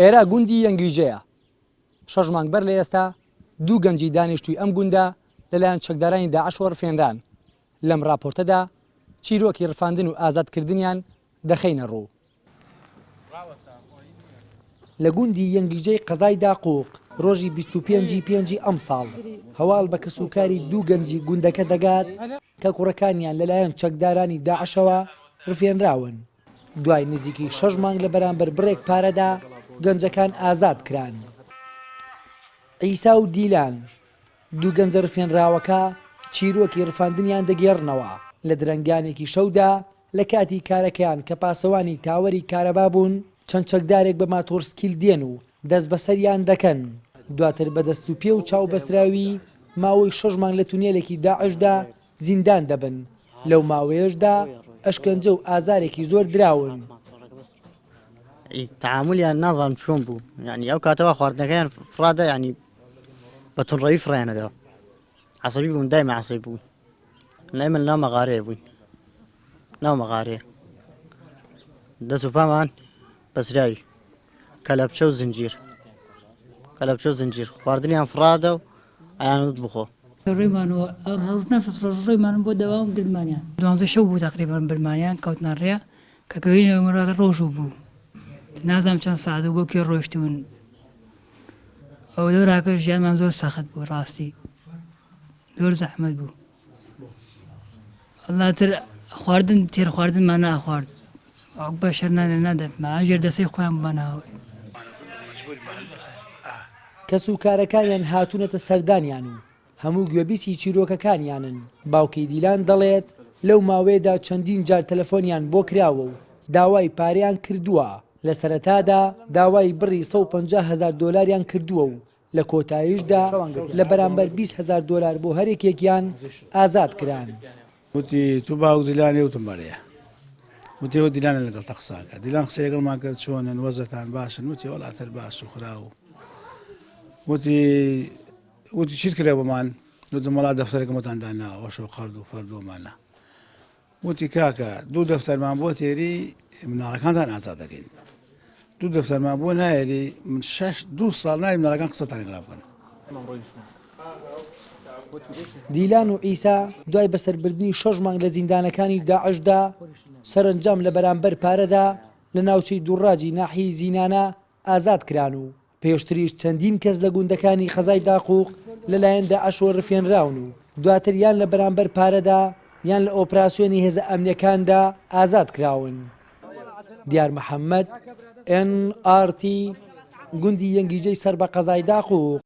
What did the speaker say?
ئێرە گوندی یەنگیژەیە. شەش مانگ بەر لە ئێستا دوو گەنجی دانیشتووی ئەم گوندە لەلایەن چەکدارانی داعشەوە ڕفێنران. لەم ڕاپۆرتەدا چیرۆکی ڕفاندن و ئازادکردنیان دەخەینە ڕوو. لە گوندی یەنگیجەی قەزای داقوق ڕۆژی 25 ی پێنجی ئەمساڵ هەواڵ بە کەسوکاری دوو گەنجی گوندەکە دەگات کە کوڕەکانیان لەلایەن چەکدارانی داعشەوە ڕفێنراون. دوای نزیکەی شەش مانگ لە بەرامبەر بڕێک پارەدا گەنجەکان ئازاد کران. عیسا و دیلان، دوو گەنجە ڕفێنراوەکە چیرۆکی ڕفاندنیان دەگێڕنەوە، لە درەنگانێکی شەودا لە کاتی کارەکەیان کە پاسەوانی تاوەری کارەبا بوون، چەند چەکدارێک بە ماتۆڕسکیل دێن و دەستبەسەریان دەکەن، دواتر بە دەست و پێ و چاو بەستراوی ماوەی شەش مانگ لە تونێلێکی داعشدا زیندان دەبن، لەو ماوەیەشدا ئەشکەنجە و ئازارێکی زۆر دراون. تەعامولیان نازانم چۆن بوو یانی ئەو کاتەوە خواردنەکەیان فڕادا یانی بە توندڕەوی فڕیانەدەوە عەسەبی بوون دایمە عەسەبی بوون لای من ناو مەغارەیە بووین ناو مەغارەیە دەست و پامان بەسراوی کەلەپچە و زنجیر کەلەپچە و زنجیر خواردنیان فڕادە و ئەیانوت بخۆ. ڕێمان و ڕۆژ نەفس ڕۆژ ڕێمان بۆ دەوام گرتمانیان. دوانزە شەو بوو تەقریبەن برمانیان کەوتنە ڕێ کە کەوینەوە مەرا ڕۆژ بوو نازانم چەند سەعات بوو بۆ کوێ ڕۆیشتوون ئەو دەوراکە ژیانمان زۆر سەخت بوو ڕاستی زۆر زەحمەت بوو وەڵا تر خواردن تێر خواردنمان ناخوارد وەک بەشەر نانێ نادەتما ژێر دەسەی خۆیان بمان هاورد. کەسوکارەکانیان هاتوونەتە سەردانیان و هەموو گوێبیستی چیرۆکەکانیانن، باوکی دیلان دەڵێت، لەو ماوەیەدا چەندین جار تەلەفۆنیان بۆ کراوە و داوای پارەیان کردووە، لە سەرەتادا داوای بڕی 150 هەزار دۆلاریان کردووە و لە کۆتاییشدا لە بەرامبەر 20 هەزار دۆلار بۆ هەریەکێکیان ئازاد کران. وتی، تۆ باوک دیلانی؟ وتم، بەڵێ. وتی، ئەوە دیلانە لەگەڵتە قسە ئەکات. دیلان قسەی لەگەڵمان کرد، چۆنن، وەزعتان باشن؟ وتی، وەڵا تر باش و خراو. وتی، وتی، چیت کرێ بۆمان؟ وتم، وەڵا دەفتەرێکم بۆتان داناوە، وەشۆ قەرد و فەرد و ئەمانە. وتی، کاکە دوو دەفتەرمان بۆ تێری مناڵەکانتان ئازاد دەکەین. دوو دەفتەرمان بۆ نایەری من شەش دوو ساڵ ناوی مناڵەکان قسەتان لەگەڵا بکەن. دیلان و عیسا دوای بەسەربردنی شەش مانگ لە زیندانەکانی داعشدا، سەرەنجام لە بەرامبەر پارەدا لە ناوچەی دوڕاجی ناحیەی زینانە ئازاد کران و پێشتریش چەندین کەس لە گوندەکانی قەزای داقوق لەلایەن داعشەوە رفێنراون و دواتر یان لە بەرامبەر پارەدا یان لە ئۆپراسیۆنی هێزە ئەمنییەکاندا ئازاد کراون. دیار محەممەد، ئێن ئاڕ تی، گوندی یەنگیجەی سەر بە قەزای داقوق.